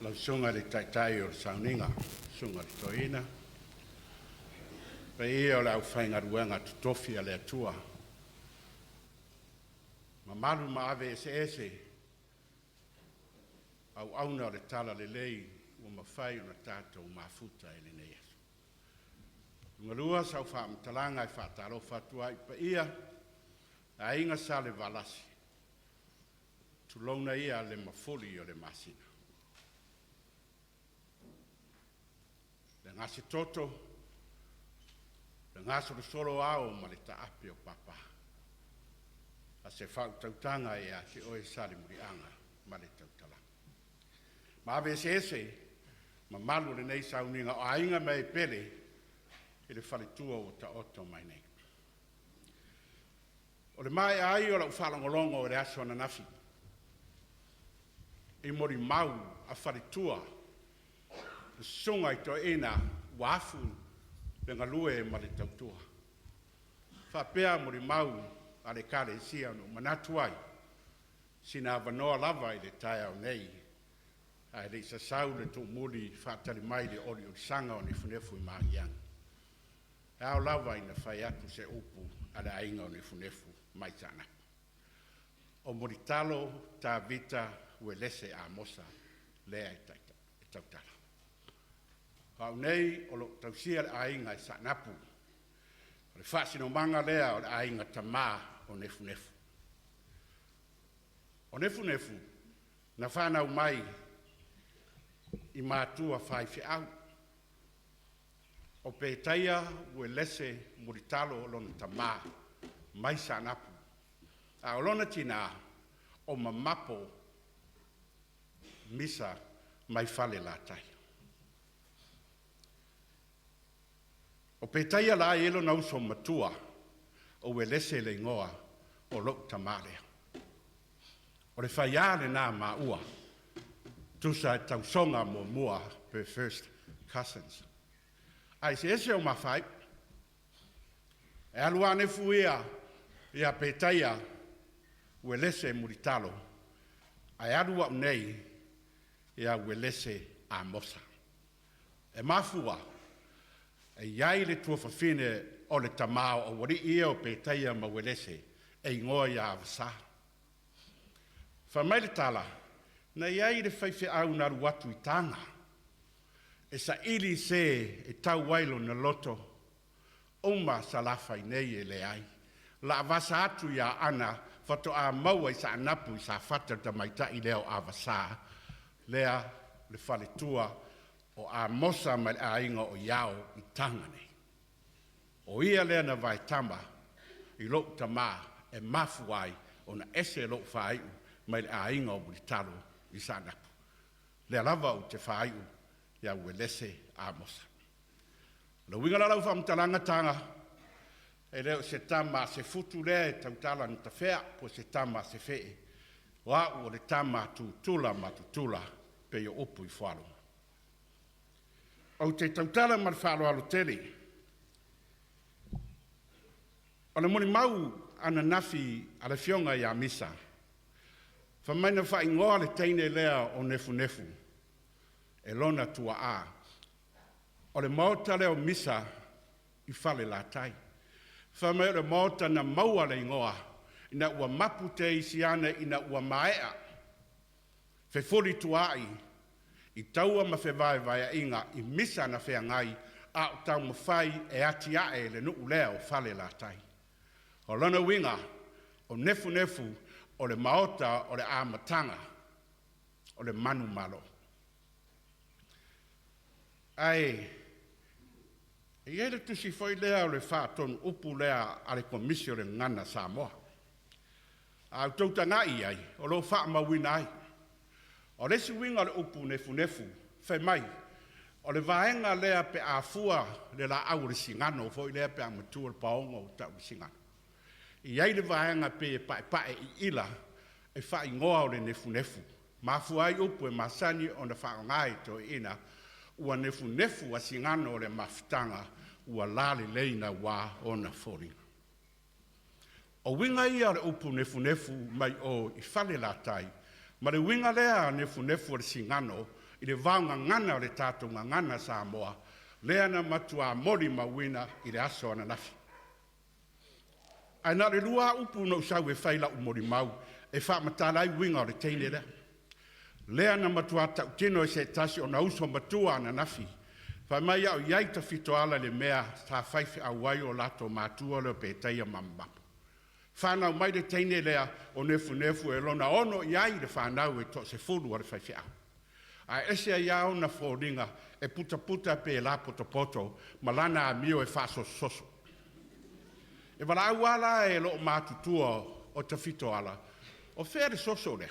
Lau Susuga i le Taitai o le Sauniga, Susuga i le Toeaina, paia o le aufaigaluega totofi a le Atua, mamalu maave eseese auauna o le talalelei ua mafai ona tatou mafuta i lenei aso. Liugalua sau faamatalaga e faatalofa atu ai i le paia o le Aiga Salevalasi, tulouna ia le mafuli o le masina, le gasetoto, le gasolosolo o ao ma le taape o papa, a o se faautautaga ia te oe Salemuliaga ma le tautalaga. Maave eseese mamalu o lenei sauniga o aiga ma e pele i le faletua ua taoto mai nei. O le maea ai o lau faalogologo i le aso ananafi i molimau a faletua, le susuga i toeaina ua afu le galue ma le tautua, faapea molimau a le Ekalesia, ona ou manatu ai, sina avanoa lava i le taeao nei ae le i sasau le tuumuli faatali mai le oliolisaga o nefunefu i magiagi, e ao lava ina fai atu se upu a le aiga o Nefunefu mai Saanapu. O Mulitalo Tavita Uelese Amosa lea e tautala. O au nei o lo o tausia le aiga i Saanapu, o le faasinomaga lea o le aiga tama o Nefunefu. O Nefunefu na fanau mai i matua faifeau, o Petaia Uelese Mulitalo lona tama mai Saanapu, a o lona tina o Mamapo Misa mai Falelatai. O Petaia la e i ai lona uso matua o Uelese le igoa o lou tama lea. O le faia lena a maua, tusa e tausoga muamua pe first cousins. Ae eseese o ma faaiu. E alu Nefu ia ia Petaia Uelese Mulitalo, ae alu au nei ia Uelese Amosa. E mafua, e i ai le tuafafine o le tama o aualii ia o Petaia ma Uelese e igoa ia Avasa. Fai mai le tala, na i ai le faifeau na alu atu i Taga e saili se e tau ai lona loto, uma Salafai nei e leai. Lavasa atu i Aana faatoa maua i Saanapu i Safata le tamaitai lea o Avasa, lea le faletua o Amosa ma le aiga o Yao i Taga nei. O ia lea na vaetama i lou tama e mafua ai ona ese lou faaiu mai le aiga o Mulitalo i Saanapu. Lea lava ou te faaiu ia Uelese Amosa. O le uiga la o lau faamatalaga Taga, e le o se tama a Sefutu lea e tautala na tafea po o se tama a Sefee, o au o le tama a Tutula ma Tutula e pei o upu i Fualuga. Ou te tautala ma le faaaloalo tele. O le molimau ananafi a le afioga ia Misa, fai mai na faaigoa le teine lea o Nefunefu e lona tuaa. O le maota lea o Misa i Falelatai. Fai mai o le maota na maua le igoa ina ua mapu teisi ane ina ua maea fefolituaai i taua ma fevaevaeaiga i misa na feagai a o taumafai e atiae le nuu lea o Falelatai. O lona uiga, o Nefunefu o le maota o le amataga o le manumalo. Ae e i ai le tusi foi lea o le faatonu upu lea a le Komisi o le Gagana Samoa. A outou tagai i ai, o lo o faamauina ai. O le isi uiga o le upu nefunefu, fai mai, o le vaega lea pe a fua le laau o le sigano foi lea pe a matua le paogo ua tau o le sigano. E i ai le vaega e pei e paepae iila e faaigoa o le nefunefu. Mafua ai upu e masani ona faaaoga e toeaiina, ua nefunefu a sigano o le mafutaga ua lalelei naua ona foliga. O uiga ia o le upu nefunefu mai o i Falelatai, ma le uiga lea nefunefu o le sigano. i le vaogagana o le tatou gagana Samoa, lea na matua molimauina i le aso ananafi. Ae na o le lua lava upu na ou sau e fai lau molimau e faamatala ai uiga o le teine lea. Lea na matua tautino e se tasi ona uso matua ananafi, fai mai a o i ai Tafitoala i le mea sa faifeau ai o latou matua lea o Petaia ma Mamapo. Fanau mai le teine lea o Nefunefu e lona ono i ai le fanau e toasefulu a le faifeau. Ae ese ai lava ona foliga e putaputa pe lapotopoto ma lana amio e faasososo. E valaau lava la e loomatutua o Tafitoala, o fea le soso lea?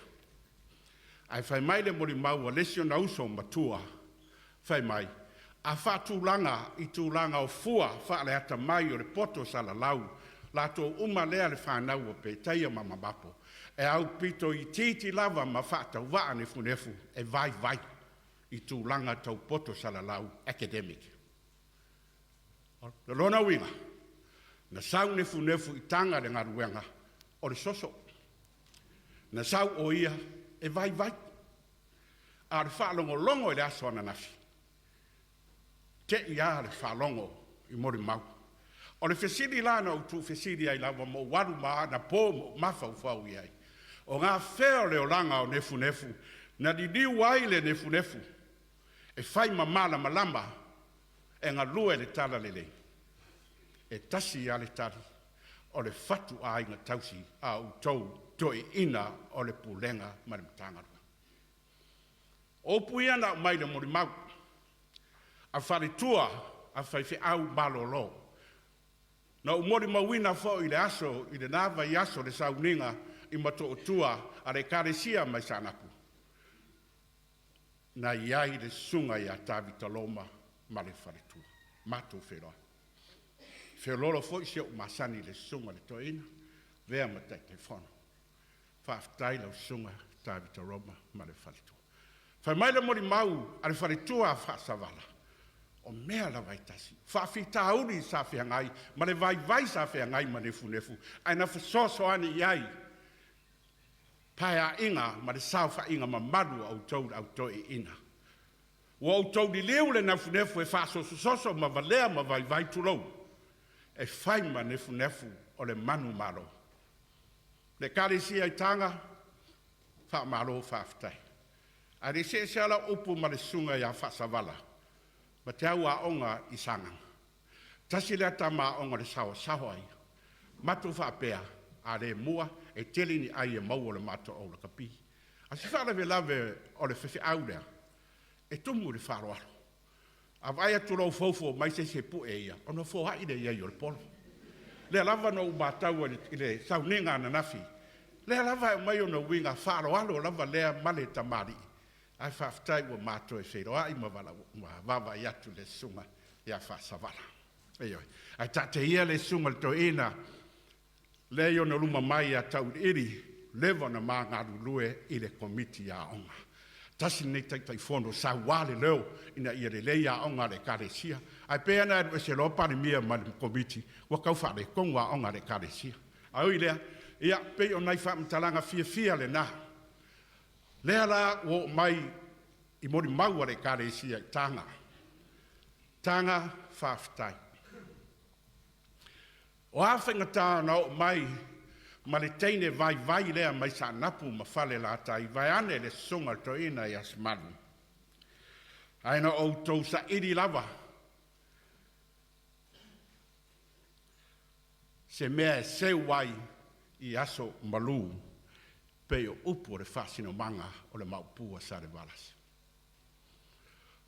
Ae fai mai le molimau a le isi ona uso matua, fai mai, a faatulaga i tulaga o fua faale-atamai o le poto salalau, latou uma lea le fanau a Petaia ma Mamapo, e aupito itiiti lava ma faatauvaa Nefunefu e vaivai i tulaga tau poto salalau, academic. O lona uiga, na sau Nefunefu i taga le galuega o le soso. Na sau o ia e vaivai. A o le faalogologo i le aso ananafi, te i lava le faalogo i molimau. O le fesili la na ou tuufesili ai lava ma ou alu ma anapo ma ou mafaufau i ai, o gafea o le olaga o Nefunefu na liliu ai le Nefunefu e fai ma malamalama e galue le talalelei? E tasi lava le tali, o le fatuaiga tausi a outou toeaiina o le Pulega ma le Matagaluega. O upu ia na aumai i le molimau a faletua a faifeau malolo. Na ou molimauina foi i le aso i lena vaiaso le sauniga i Motootua a le Ekalesia mai Saanapu, na i ai le susuga ia Tavita Roma ma le faletua, matou feiloai. Feoloolo foi si ou masani i le susuga i le toeaina, avea ma Taitaifono. Faafetai i lau susuga Tavita Roma ma le faletua. Fai mai le molimau a le faletua a Faasavala, o mea lava e tasi, faafitauli sa feagai ma le vaivai sa feagai ma Nefunefu, ae na fesoasoani i ai paeaiga ma le saofaiga mamalu a outou le au toeaiina. Ua outou liliu le Nefunefu e faasososo ma valea ma vaivai tulou, e fai ma nefunefu o le manumalo. Le Ekalesia i Taga, faamalo faafetai. Ae le i see ese lava lau upu ma le susuga ia Faasavala ma te au aoga i Sagaga, tasi lea tama aoga o le saoasaoa ia. Matou faapea, a le mua e tele ni ai e maua o le matou au lakapi. A o se faalavelave o le faifeau lea, e tumu i le faaaloalo. A vaai atu loa ua foufou mai se isi e pue ia, ona foai lea i ai o le polo. Lea lava na ou matau i le sauniga ananafi, lea lava e aumai ona uiga faaaloalo lava lea ma le tamalii, ae faafetai ua ma toe feiloai ma vaavaai atu i le susuga ia Faasavala. Ioe. Ae taatia ia le susuga i le toeaina lea i ona luma mai ia Tauiliili, leva ona ma galulue i le Komiti Aoga. Tasi lenei Taitaifono saua le leo ina ia lelei aoga a le Ekalesia. Ae pei lava ona alu ese loa Palemia ma le Komiti, ua tau faaletonu aoga a le Ekalesia. Ae ui i lea, ia pei o nai faamatalaga fiafia lena. Lea la ua oo mai i molimau a le Ekalesia i Taga. Taga, faafetai. O a faigata na oo mai ma le teine vaivai lea mai Saanapu ma Falelatai, vaeane le susuga i le toeaina ia Semalu, ae na outou saili lava se mea e seu ai i aso malu, pei o upu o le faasinomaga o le Maopu a Salevalasi.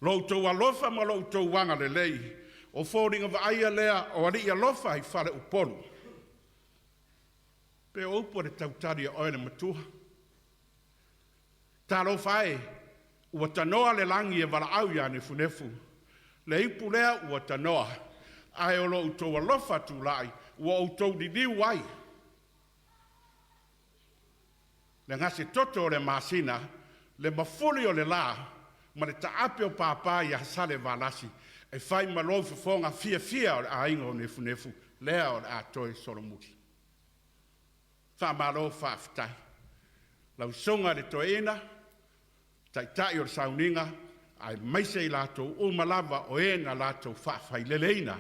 Lo outou alofa ma lo outou agalelei, o foliga vaaia lea o alii alofa i faleupolu. Pei o upu a le tautali a oe le matua. Talofa e, ua tanoa le lagi e valaau ia Nefunefu, le ipu lea ua tanoa, ae o lo outou alofa tulai ua outou liliu ai le gasetoto o le masina, le mafuli o le la, ma le taape o papa ia Salevalasi e fai ma lou fofoga fiafia o le aiga o Nefunefu, lea o le a toe solomuli. Faamalo faafetai. Lau susuga i le toeaina, taitai o le sauniga, Aemaise i latou uma lava o e na latou faafaileleina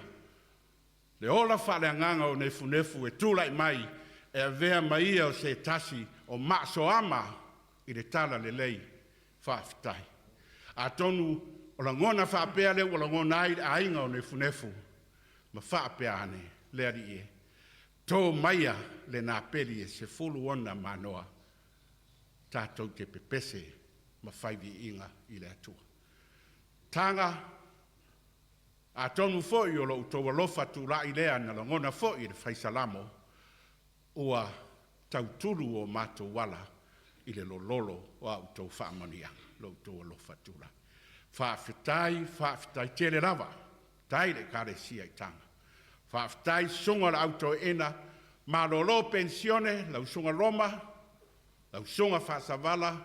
le ola faaleagaga o Nefunefu e tulai mai e avea ma ia o se tasi o maasoama i le talalelei. Faafetai. Atonu o lagona faapea lea ua lagona ai le aiga o Nefunefu ma faapea ane, le Alii e, to maia le napeli e 16 manoa tatou te pepese ma fai viiga i le Atua. Taga, atonu foi o lo outou alofa tulai lea na lagona foi e le fai Salamo, ua tautulu o matou ala i le lololo o a outou faamanuiaga, lo outou alofa tulai. Faafetai, faafetai tele lava. Faafetai i le Ekalesia i Taga. Faafetai i susuga o le au toeaina, malolo penisione lau susuga Roma, lau susuga Faasavala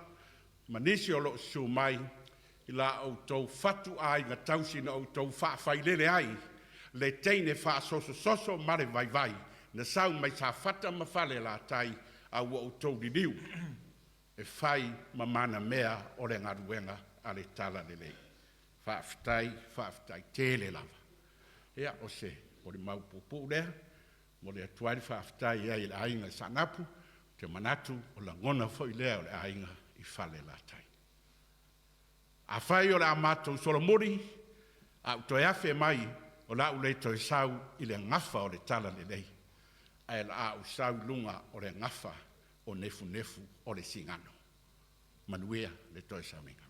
ma nisi o lo o susu mai i la outou fatuaiga tausi na outou faafailele ai le teine faasosososo ma le vaivai na sau mai Safata ma Falelatai, a ua outou liliu e fai ma manamea o le galuega a le Talalelei. Faafetai, faafetai tele lava. Ia, o se molimau puupuu lea, e momoli atu ai le faafetai i le aiga i Saanapu, ou te manatu o lagona foi lea o le aiga i Falelatai. Afai o le a matou solomuli, ae ou toe afe mai, o le a ou le toe sau i le gafa o le Talalelei, ae o le a ou sau i luga o le gafa o nefunefu o le sigano. Manuia le toe sauniga.